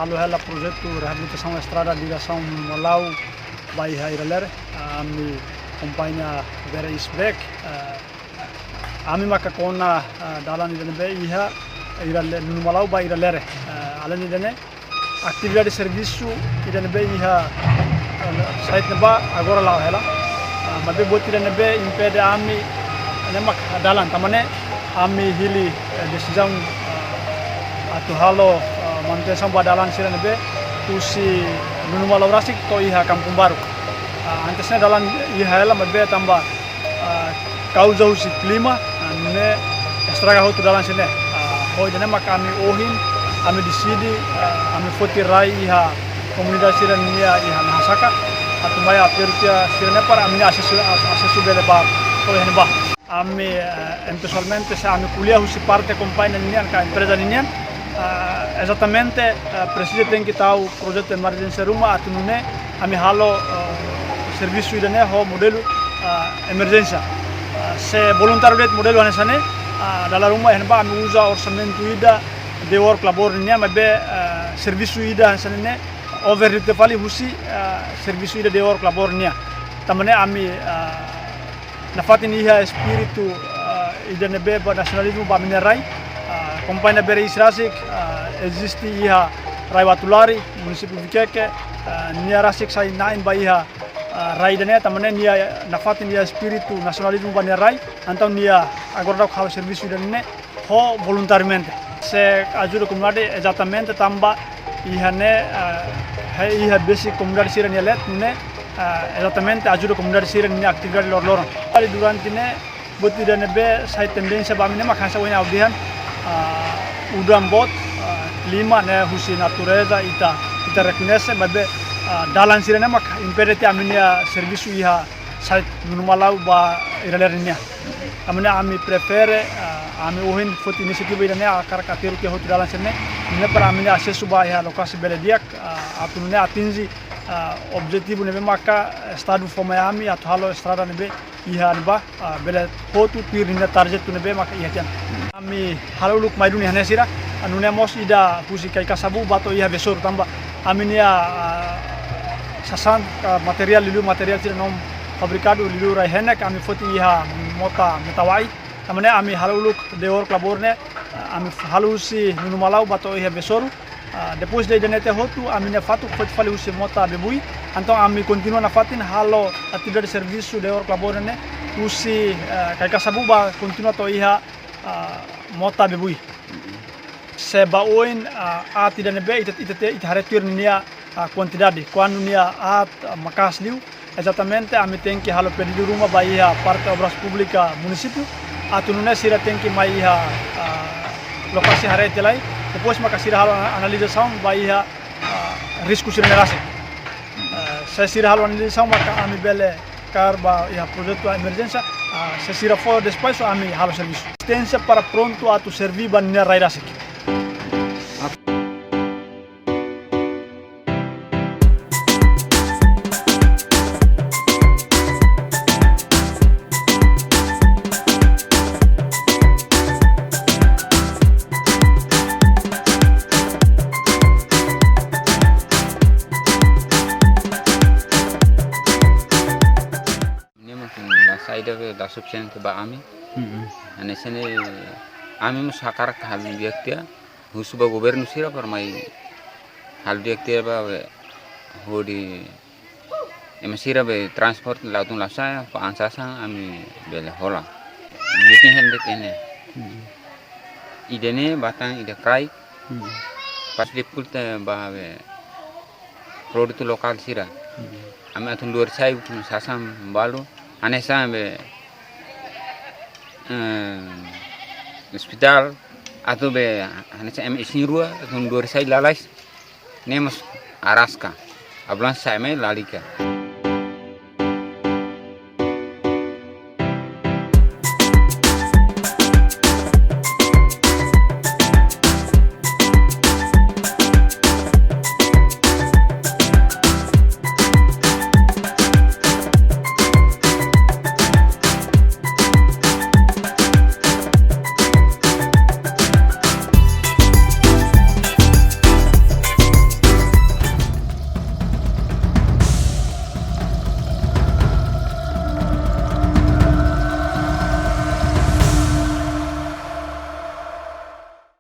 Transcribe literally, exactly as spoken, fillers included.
Halo hela projetu reabilitasaun estrada diresaun Malau ba iha Iralere, ami kompañia bere isbek, ami maka kona, ah, dalan ida ne'ebé iha Irale-, Nunumalau ba Iralere. Ah, alende ida-ne'e, atividade servisu ida ne'ebé iha, ah, site ne'ebá agora la'o hela. Ah, maibé buat ida ne'ebé impede ami ne'e mak dalan, tanba ne'e ami hili, eh, desizaun, ah, atu halo, ah, manutensaun ba dalan sira ne'ebé husi Nunumalau rasik to'o iha Kampung Baru. Ah, antes ne'e dalan iha hela maibé tanba, ah, kauza husi klima, ah, ne'e estraga hotu dalan sira-ne'e. Ah, ho ida-ne'e maka ami ohin, ami deside, ah, ami foti rai iha komunidade sira-nia iha Nahasaka, atu mai apertu tiha sira-ne'e para ami-nia asesu, asesu bele ba, to'o iha ne'ebá. Ami, eh, em pesoalmente, se ami ko'alia husi parte kompañia ninian ka empreza ninian, ah, ezatamente, eh, presiza tenke tau projetu emerjénsia ruma atu nune'e ami halo, eh, servisu ida-ne'e ho modelu, ah, emerjénsia. Ah, se voluntáriu de'it modelu hanesan ne'e, ah, dala ruma iha ne'ebá ami uza orsamentu ida de work labor nian, maibé, ah, servisu ida hanesan ne'e over ita fali husi, ah, servisu ida de work labor nian. Tanba ne'e ami, ah, nafatin iha espíritu, ah, ida ne'ebé ba nasionalizmu ba ami-nia rai. Ah, kompañia bere isik rasik, ah, eziste iha rai Uatolari, munisípiu Viqueque, ah, nia rasik sai na'in ba iha, ah, rai ida-ne'e, tanba ne'e nia nafatin iha espíritu nasionalizmu ba nia rai, entaun nia agora daudauk halo servisu ida-ne'e ho voluntariamente. Se ajuda komunidade ezatamente tanba iha ne'e, eh, iha besik komunidade sira-nia leet, nune'e, eh, ezatamente ajuda komunidade sira-nia atividade loroloron. Durante ne'e, buat ida ne'ebé sai tendénsia ba ami ne'e mak hanesan ohin ha'u dehan, ah, udan boot, ah, klima ne'e husi natureza ita, ita rekoñese, maibé, ah, dalan sira-ne'e mak impede tiha ami-nia servisu iha site Nunumalau ba Iralere nian. Tanba ne'e ami prefere, ah, ami ohin foti inisiativa ida-ne'e hakarak aterru tiha hotu dalan sira-ne'e, ne'e para ami-nia asesu ba iha lokasi bele di'ak, ah, atu nune'e atinje, ah, objetivu ne'ebé maka Estadu fó mai ami atu halo estrada ne'ebé iha ne'ebá, ah, bele hotu tuir ninia target ne'ebé maka iha tiha ona. Ami halo uluk mai duni hanesan sira, ah, nune'e mós ida husi Kaikasabú ba to'o iha Besouro tanba ami-nia, ah, sasán, ah, materiál liuliu materiál sira no fabrikadu liuliu rai-henek ami foti iha mota Metawai. Tanba ne'e ami halo uluk de work labor ne'e, ah, ami halo husi Nunumalau ba to'o iha Besouro. Ah, depois de ida-ne'e tiha hotu, ami-nia fatuk foti fali husi mota Bebui. Entaun ami kontinua nafatin halo atividade servisu de work labor ne'e husi, eh, Kaikasabú ba kontinua to'o iha, ah, mota Bebui. Se ba oin, ah, aat ida ne'ebé ita, ita, ita haree tuir ninia, ah, kuantidade. Kuandu nia aat, ah, maka'as liu, ezatamente ami tenke halo pedidu ruma ba iha parte Obras Públikas munisípiu, atu nune'e sira tenke mai iha, ah, lokasi haree tiha lai, depois maka sira halo ana-, analizasaun ba iha, ah, risku sira-ne'e rasik. Ah, se sira halo analizasaun maka ami bele kaer ba iha projetu emerjénsia, ah, se sira fó despaxu ami halo servisu. Rezisténsia para prontu atu serve ba ninia rai rasik. Ne'e mungkin la saida be la sufisiente ba ami. Mm-mm. Hanesan ne'e ami mós hakarak halo di'ak tiha, husu ba governu sira para mai halo di'ak tiha ba be hodi ema sira be transport la tun la sa'e, fa'an sasán ami bele hola. Meeting hende kene. Mm-mm. Ida-ne'e batan ida kraik. Mm-mm. Pas difikulta ba be produtu lokál sira. Mm-mm. Ami atu lori sai sasán balu, hanesan be, eh, ospitál, atu be hanesan ema isin-rua, atu lori sai lalais, ne'e mós araska, ambulánsia sai mai lalika.